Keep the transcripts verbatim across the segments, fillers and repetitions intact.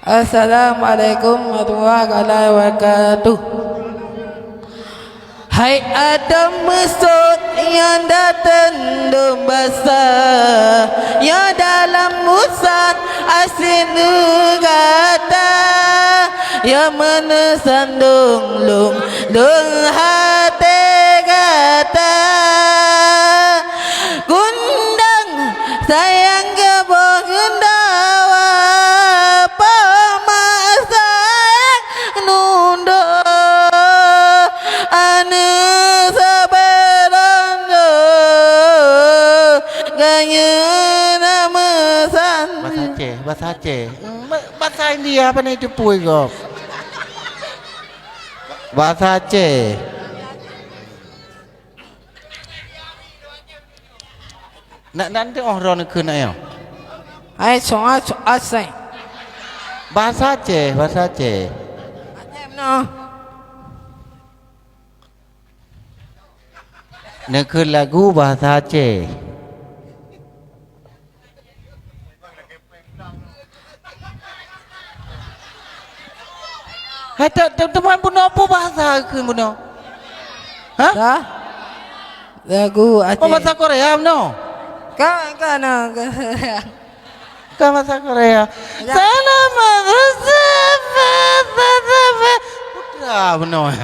Assalamualaikum warahmatullahi wabarakatuh. Hai Adam meusot nyang datang dum basa, ya dalam usan asin gata, ya meuneusan dong lom dong hate gata. Gundang sayang geuboh geundawa, poma sayang nundok aneuk sabarang ganyang na meusan. Bahasa Aceh, bahasa Aceh. Bahasa India apa ni, cepu kok? Bahasa Aceh. Nak nanti oh ron ke nak ya? Hai soal soal sai. Bahasa Aceh, bahasa Aceh. Aceh mana? Nak ke lagu bahasa Aceh. Hai, te-, te-, teuma bunoe peue bahasa keu bunoe? Hah? Dah. Lagu Aceh. Oh, bahasa Korea bunoe? Ka, ka na, ka. Ka bahasa Korea. Ya. Selamat bersabar, bersabar. Putra bunoe.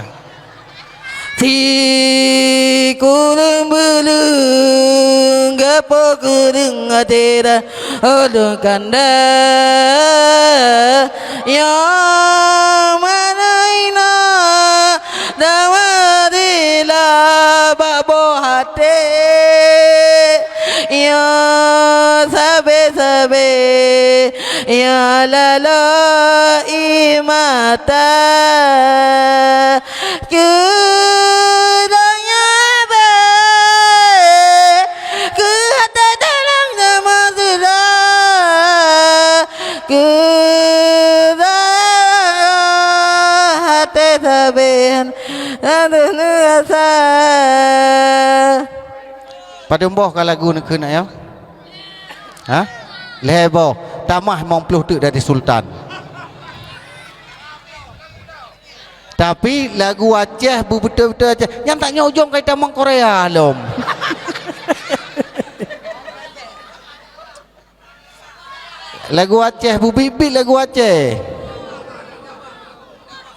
Sikureueng buleuen gapo kureueng até dah ulôn kanda. Nyang mana ina dama rila bak boh até. Nyang sabe-sabe nyang lalo ie mata. Keu donya bèe, keu até dalam nyang meuseudah, keu até sabe nyang rasa. Padum boh ka lagu neukheun, ayah? Ha? Lhèe boh. Tamah limong ploh teuk dari Sultan. Tapi lagu Aceh, beubeutôi-beutôi Aceh. Nyang tanyoe ujong ka itamong Korea lom. Lagu Aceh, beubiet-biet lagu Aceh.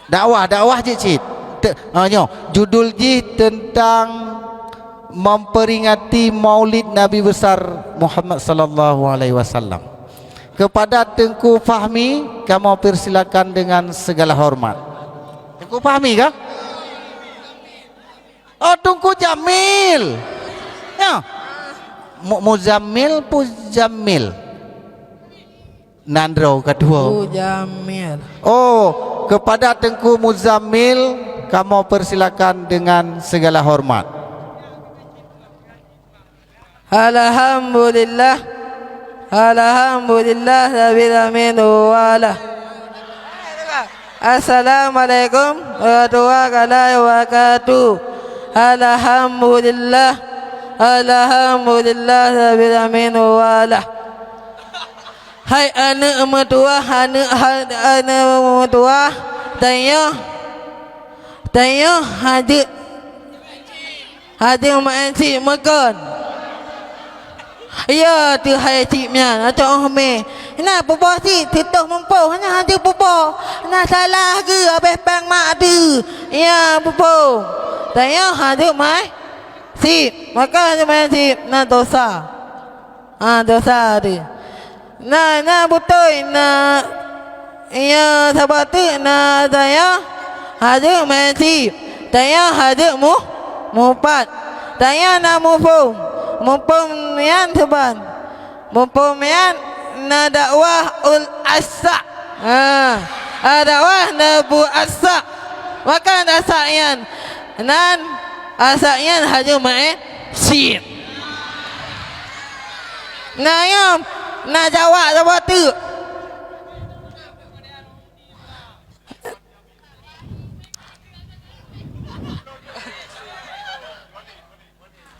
Dakwah, dakwah cit-cit. Te-, ha, nyoe, judul jih tentang memperingati Maulid Nabi Besar Muhammad sallallahu alaihi wasallam. Kepada Teungku Fahmi, kamoe persilakan dengan segala hormat. Teungku Fahmi kah? Oh, Teungku Jamil. Ya. Mu-, Muzammil, Muzammil. Nandro kedua. Teungku Jamil. Oh, kepada Teungku Muzammil, kamoe persilakan dengan segala hormat. Alhamdulillah. Alhamdulillah rabbil alamin wa ala. Assalamualaikum warahmatullahi wabarakatuh. Alhamdulillah. Alhamdulillah rabbil alamin wa ala. Hai aneuk meutuwah, aneuk ha-, aneuk meutuwah, tanyoe, tanyoe hajeuet Hajeuet meu'en cit meukon. Ya, teuhai cit nyan, ateueh mé. Na peuboh cit, teutoh mumpung, hana hajeuet peuboh. Na salah geu, habéh péng mak teu. Ya, peuboh. Tanyoe hajeuet meu'en cit. Maka hajeuet meu'en cit, na dosa. Ha, dosa teu. Na, na beutôi, na, ya, saboh teuk na tanyoe hajeuet meu'en cit, tanyoe hajeuet mu-, mupat. Tanyoe na muphom, muphom nyan teuban. Muphom nyan na dakwah ul asak. Ha, ha, dakwah na bu asak. Maka asak nyan, nan asak nyan hajeuet meu'en cit. Na nyom, na jaweueb saboh teuk.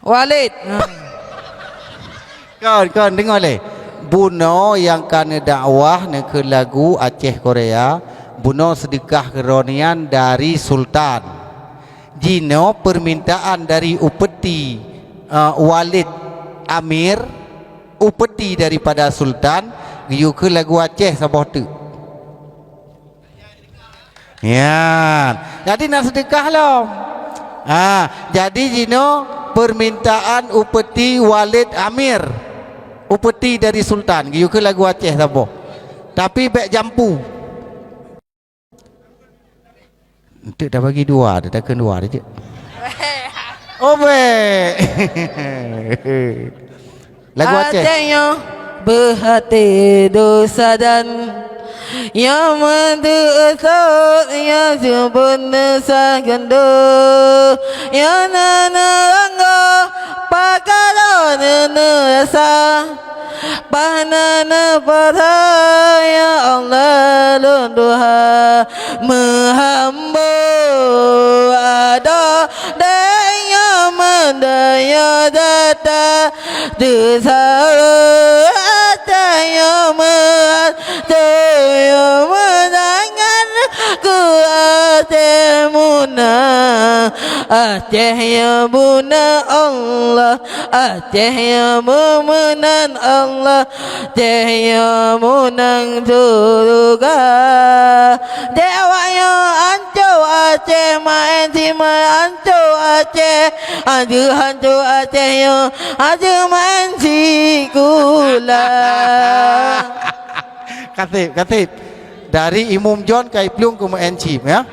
Walid. Kon, kon, deungoe lé. Bunoe nyang ka neudakwah neukheun lagu Aceh Korea, bunoe seudeukah keuronian dari Sultan. Jinoe peumintaan dari Upeti, eh, Walid Amir, Upeti daripada Sultan, geuyue kheun lagu Aceh saboh teuk. Nyan. Jadi na seudeukah lom. Ha, jadi jinoe peumintaan Upeti Walid Amir. Upeti dari Sultan. Geuyue kheun lagu Aceh saboh. Tapi bék jampu. Enteuk tabagi dua, takheun dua saja. Oh, bék. Lagu Aceh. Aceh nyoe beuhati dosa dan nyang meudeuh sot nyang seubeuet neusa geundo. Nyang na neurangga pakara neurasa. Bak na neupeuraya Allah lôn tuha meuhambo adoe. Dayah meudaya data Deusa Aceh nyoe meuhan, nyoe meunan keu Aceh muna. Aceh nyoe muna Allah, Aceh nyoe meunan Allah, Aceh nyoe meunan syeuruga. Dek awak nyoe ancô Aceh maén si maén ancô Aceh, ancô ancô Aceh nyoe Ajeuk maén sikula. Kaseb, kaseb. Dari Imum John ka iplueng keu maén chip, ya.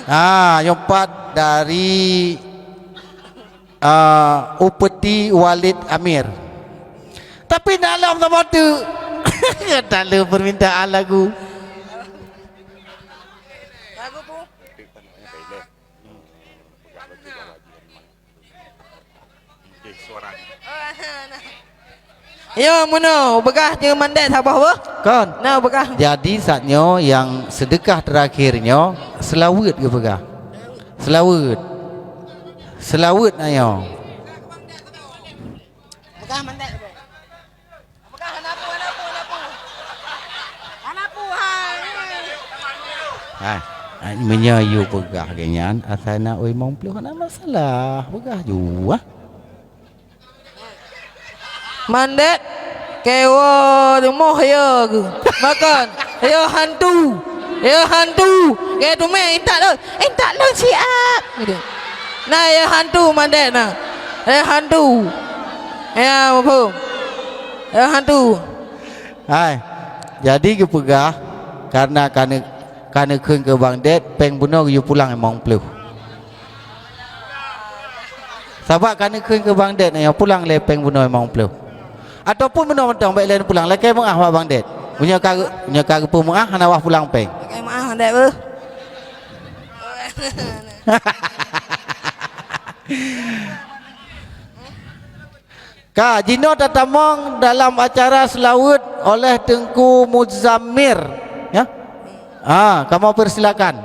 Ha, nyang pat dari, ah, Upeti Walid Amir. Tapi nak lom sama tu. Kata le permintaan lagu. Lagu pu. Yo, meunoe, peugah jeuem mandé saboh boh. Kon. Na peugah. Jadi, saat nyoe nyang seudeukah teurakhir nyoe, seulaweuet geupeugah. Seulaweuet. Seulaweuet na nyoe. Peugah mandé saboh. Hai, hai, meunyoe yue peugah lagèe nyan, asai na oi limong ploh hana masalah, peugah ju ah. Mandét, keu woe rumoh yo geuh. Makon, yo hantu, yo hantu. Keu teumé intat lôn, intat lôn siat. Gitu. Na yo hantu mandét na. Yo hantu. Ya, muphom. Yo hantu. Hai, jadi geupeugah, kareuna ka neu-, ka neukheun keu Bang Ded, péng bunoe geuyue pulang limong ploh. Sabab ka neukheun keu Bang Ded, nyoe pulang lé péng bunoe limong ploh. Ataupun bunoe mantong, bèk lé pulang, lakèe meu'ah bak Bang Ded. Meunyoe ka, meunyoe ka geupeu meu'ah, hana wah pulang péng. Lakèe meu'ah, Bang Ded, beuh. Ka, jinoe tatamong dalam acara seulaweuet oleh Teungku Muzammir, ya. Ha, kamoe persilakan.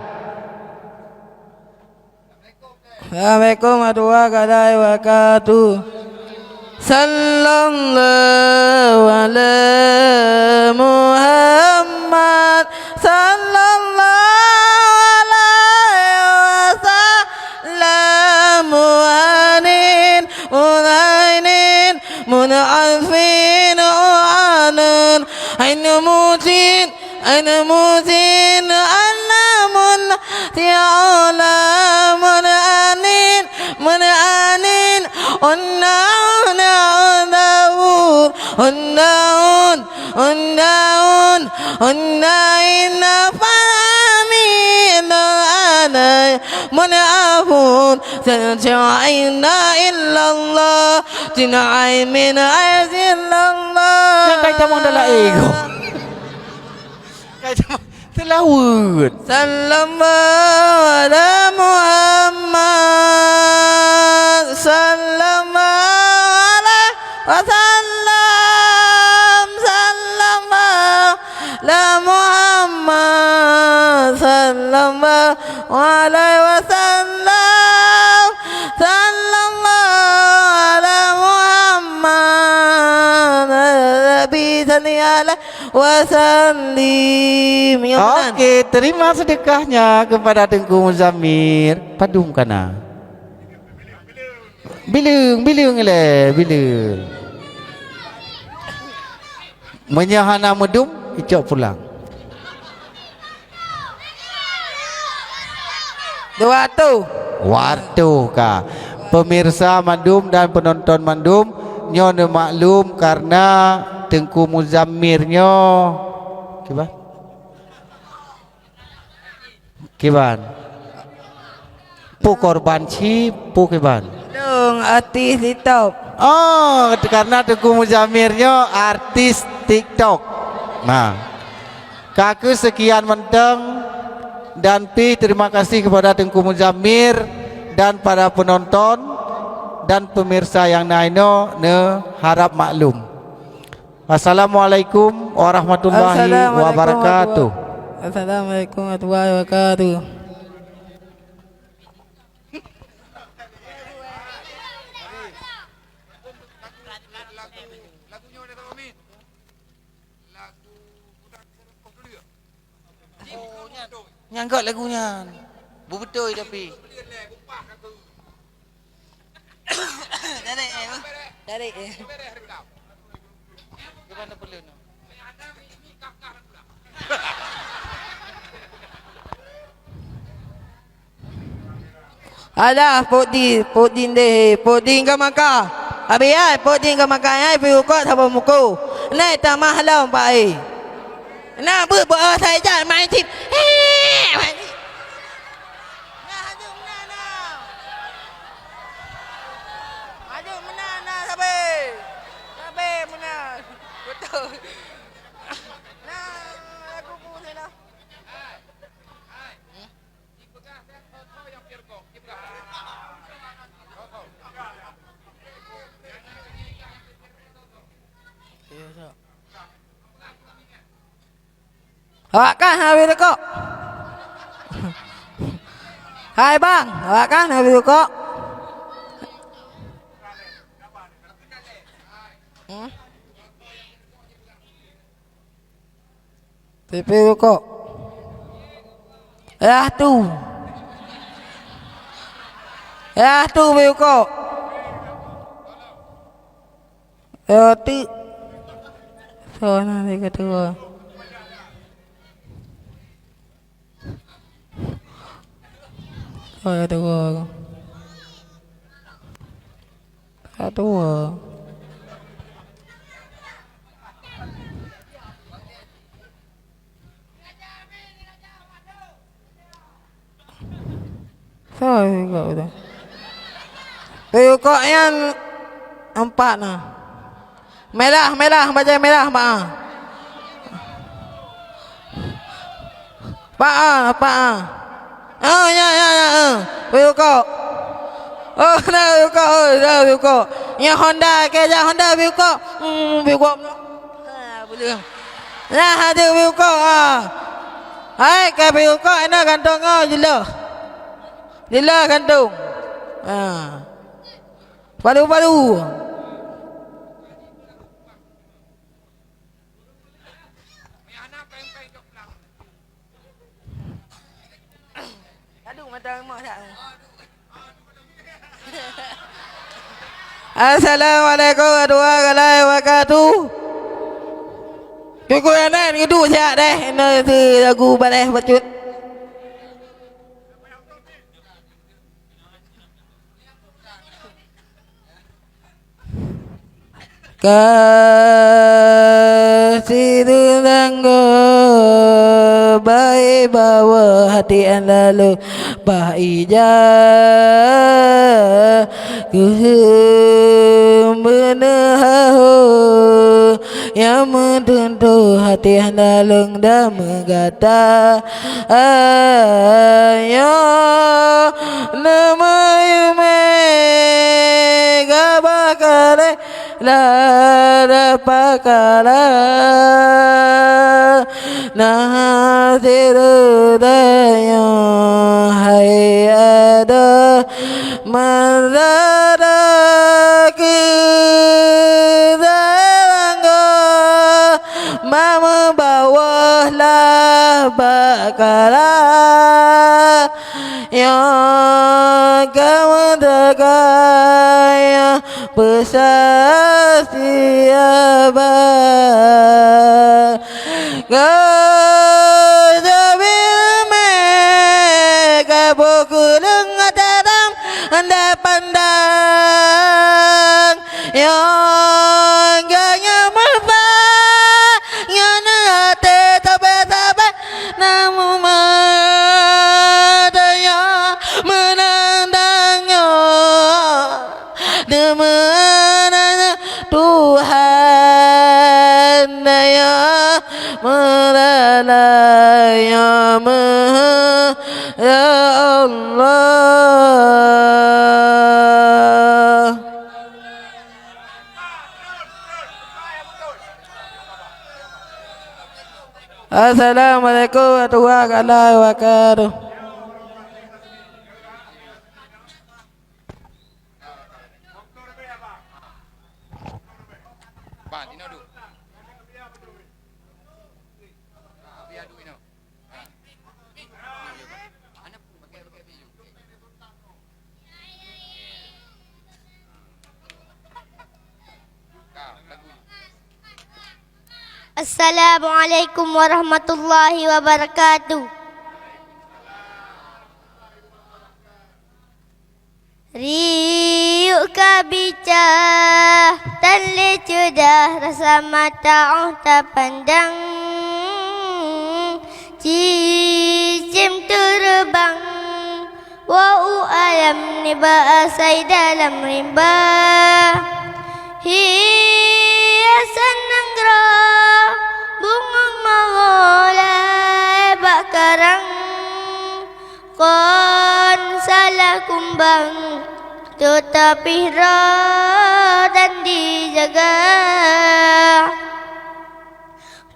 Assalamualaikum warahmatullahi wabarakatuh. Sallallahu ala Muhammad, sallallahu alaihi wasallam. Muhanin, muhainin, mun'afin, u'anun, ain mutin, ain mutin, ana mun ti'ala, munanin, munanin, unna, unna, unna, unna, unna, unna, unna, inna farami, inna ana, mun'afun, Seucok inna illallah, tina ai min ai illallah. Nyang kai tamong dalam ego. Kai tamong seulaweuet. Sallallahu ala Muhammad, sallallahu alaihi wasallam, sallallahu ala Muhammad sallallahu alaihi wasallam, sallallahu ala Muhammad, Nabi salli Wasallim. Ya, betul. Oke, terima sedekahnya kepada Teungku Muzamir. Padum kana? Bileueng, bileueng ilée, bileueng. Meunyoe hana meudum, icok pulang. Dua ratus. Dua ratus ka. Pemirsa mandum dan penonton mandum, nyoe neumaklum karena Teungku Muzamir nyoe. Kiban? Kiban? Peue korban cit, peue kiban? Dong artis TikTok. Oh, karena Teungku Muzamir nyoe artis TikTok. Nah. Ka keuh seukian mantong dan pih terima kasih kepada Teungku Muzamir dan para penonton dan pemirsa nyang na inoe, neuharab maklum. Assalamualaikum warahmatullahi wabarakatuh. Assalamualaikum warahmatullahi wabarakatuh. Nyang gét lagu nyan. Beubeutôi tapi. Tarék, eh. Tarék, eh. Alah, Pok Din, Pok Din deh, Pok Din ka maka. Abi ai, Pok Din ka maka ai, pi ukot saboh muko. Nai tamah lom, Pak ai. Na beuet beu asai jan main cit. Heh, main cit. Nah, haju meunan na. Haju meunan na sabe. Sabe meunan. Beutôi. Nah, aku pun sana. Awaknyan habéh rukok. Hai bang, awaknyan habéh rukok. Hmm? Pipi rukok. Yah tu. Yah tu pi rukok. Yah tu. Soe na lé keudua? Soe keudua? Ka dua. Soe juga udah. Pi rukok nyan empat na. Merah, merah, bajée merah, Mak. Pak A, Pak A. Oh, ya, ya, ya, eh. Pi rukok. Oh, na pi rukok, oh, na pi rukok. Nyan Honda, keujak Honda pi rukok. Hmm, pi rukok. Ha, boleh. Nah, ada pi rukok, ha. Hai, ka pi rukok, ina kantong, oh, jeulaih. Jeulaih kantong. Ha. Palu-palu. Assalamualaikum warahmatullahi wabarakatuh. Cukup aneuk geuduek siat deh, inoe lagu baleh bacut. Ka sidroe langgoe bae bawoe hati andalong bah ija keuheun beuneuha ho nyang meuteuntoe hati andalong dan meugata. Ayo, neumeuimeue gabah kareh lara pakala. Nah, sidroe tanyoe hai adoe meudara keu saranggoe. bak kala nyang ka meuteuka nyang peusaksi abang. Ka sabil mé ka boh keuleung ata dam handak pandang. Nyang ganya meupah ngon até sabe-sabe, namun mata nyang meunang tanyoe. Deungon Tuhan daya meurala nyang meuheueh, ya Allah. Assalamualaikum warahmatullahi wabarakatuh. Assalamualaikum warahmatullahi wabarakatuh. Riyeuk ka bica tan lé ceudah, rasa mata 'oh tapandang. Cicém teureubang, woe u alam nibak asai dalam rimba. Hiasan nanggroe bungong meulai bak karang. Kon salah kumbang, teutapi roh dan dijaga.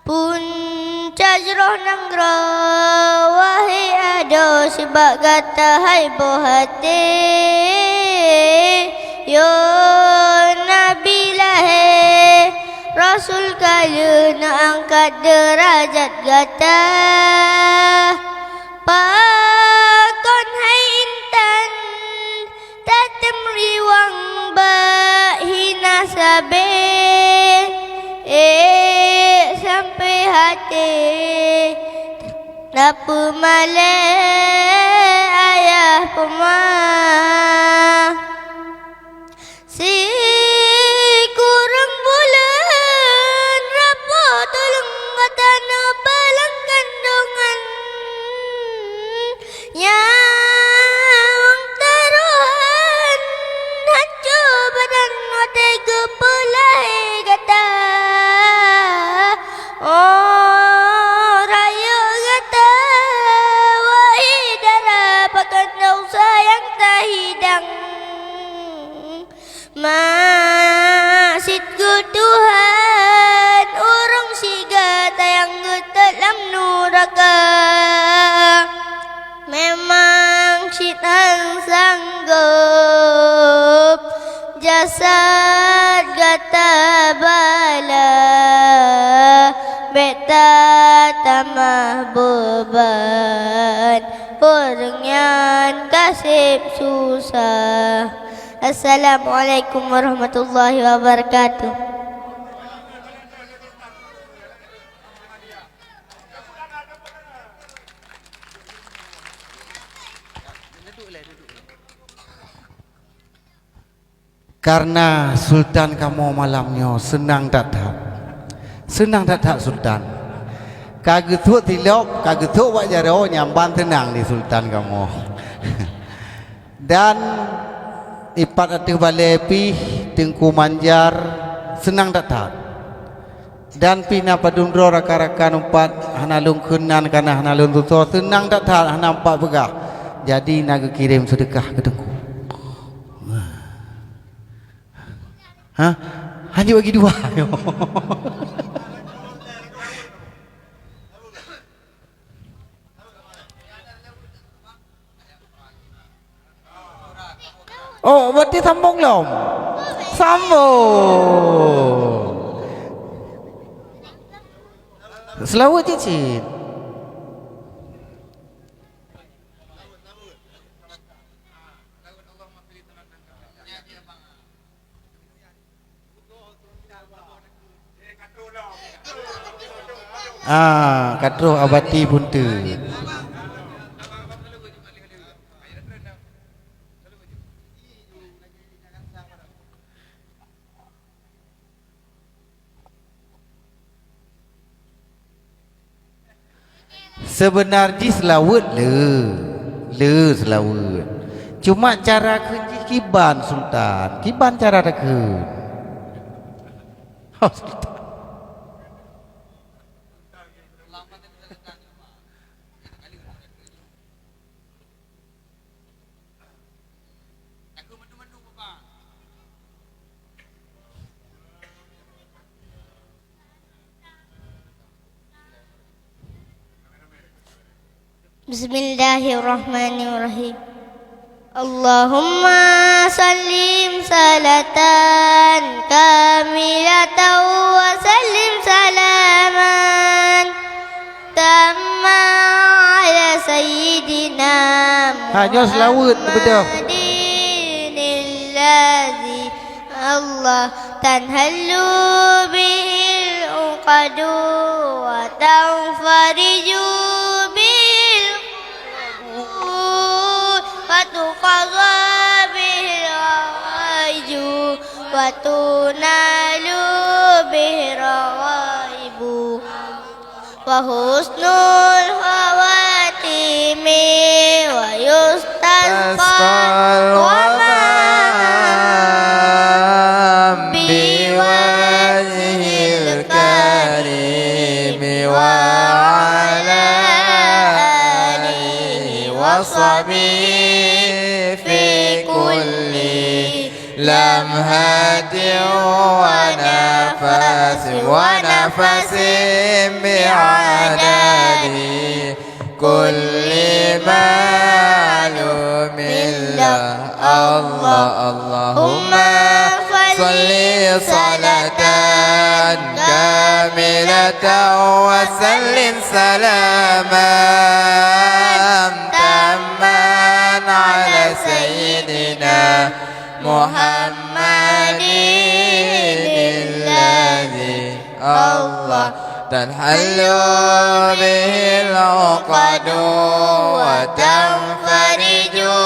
Punca jroh nanggroe, wahé adoe sibak gata hai boh até. Yo Nabi lahé, Rasul ka lheueh neuangkat deurajat gata. Pakon hai intan tatem riwang bak hina sabe, ék sampoe até tapeumalée ayah poma. Sikureueng buleuen rapoh tuleueng gata neupeulang kandongan. Nyawöng tarohan hanco badan watée geupeulahé gata. Oh, rayeuk gata, wahé dara pakon desya nyang tahidang. Masit keu Tuhan, ureuëng siga tayang geutot lam nuraka. Memang cit hán sanggob jasad gata bala, bék tatamah beuban ureuëng nyan ka seb susah. Assalamualaikum warahmatullahi wabarakatuh. Karena Sultan kamoe malam nyoe seunang that-that. Seunang that-that Sultan. Ka geusok tilok, ka geusok bak jaroe, nyan ban seunang di Sultan kamoe. Dan ipat ateueh balée pih Teungku Manjar seunang that-that. Dan pih na padum droe rakan-rakan umpat hana lôn keunan kana hana lôn tutoe, seunang that-that hana umpat peugah. Jadi na geukirém seudeukah keu Teungku. Ha? Hana bagi dua. Oh, berarti sambung lom. Sambung. Seulaweuet cit-cit. Ah, ka troh Abati Punte. Seubeuna jih seulaweuet le, le seulaweuet. Cuma cara kheun jih kiban, Sultan, kiban cara takheun. Oh, Sultan. Bismillahirrahmanirrahim. Allahumma sallim salatan kamilatan wa sallim salaman tamman ala sayyidina Ha, nyoe seulaweuet beudôh. Muhammadin alladzi Allah tanhallu bihil uqadu wa tanfariju bihil qubur wa tuqadha bihil hawaiju wa tunalu bihir raghaibu. Wa husnul khawatimi wa yustasqal ghamam biwajhil karimi wa ala alihi wa sahbihi fi kulli lamhatin wa nafasin, wa nafasin bi'adadi kulli ma'lumin lak. Allah, Allahumma salli salatan kamilatan wa sallim salaman tamman ala sayyidina Muhammadin alladzi Allah tanhallu bihil uqadu wa tanfariju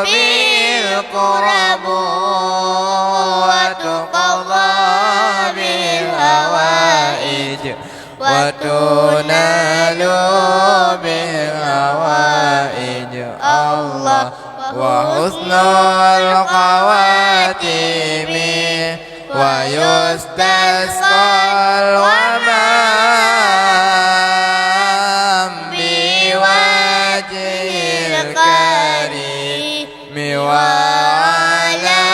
bihil kurabu wa tuqadha bihil hawaij wa tunalu bihil hawaij. Allah wa husnul khawatimi wa yustasqal ghamam biwajhil karimi wa ala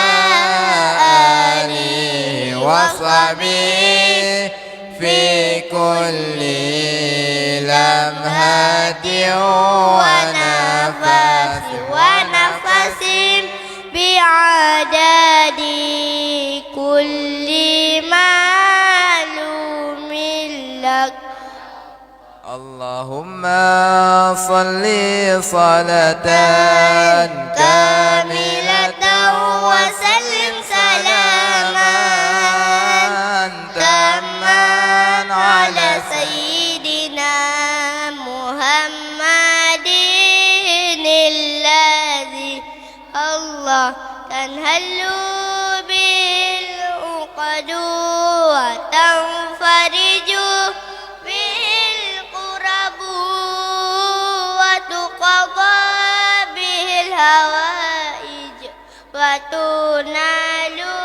alihi wa sahbihi fi kulli lamhatin wa nafasin, wa nafasin bi'adadi kulli ma'lumin lak. Allahumma salli salatan kamilatan wa sallim salaman tamman ala sayyidina Muhammadin alladzi Allah tanhallu bihil uqadu wa tanfariju bihil kurabu wa tuqadha bihil hawaij wa tunalu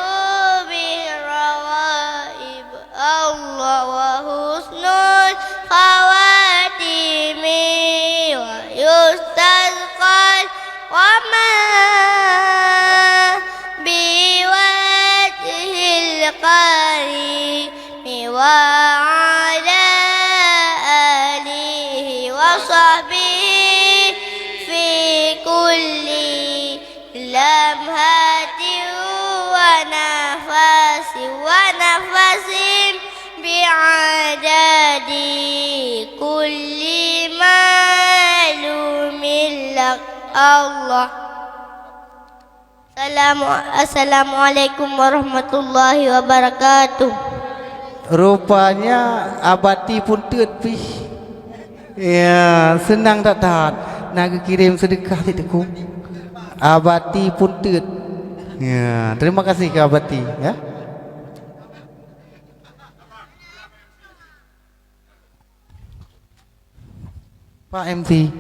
bihir raghaib. Allah wa husnul khawatimi wa yustasqal ghamam biwajhil karimi wa ala alihi wa sahbihi fi kulli lamhatin wa nafasin, wa nafasin bi'adadi kulli ma'lumin lak. Allah. Assalamu-, Assalamualaikum warahmatullahi wabarakatuh. Rupanya Abati pun teut pih. Ya, seunang that-that. Na geukirém seudeukah cit Teungku. Abati pun teut. Ya, terima kasih keu Abati, ya. Pak M C.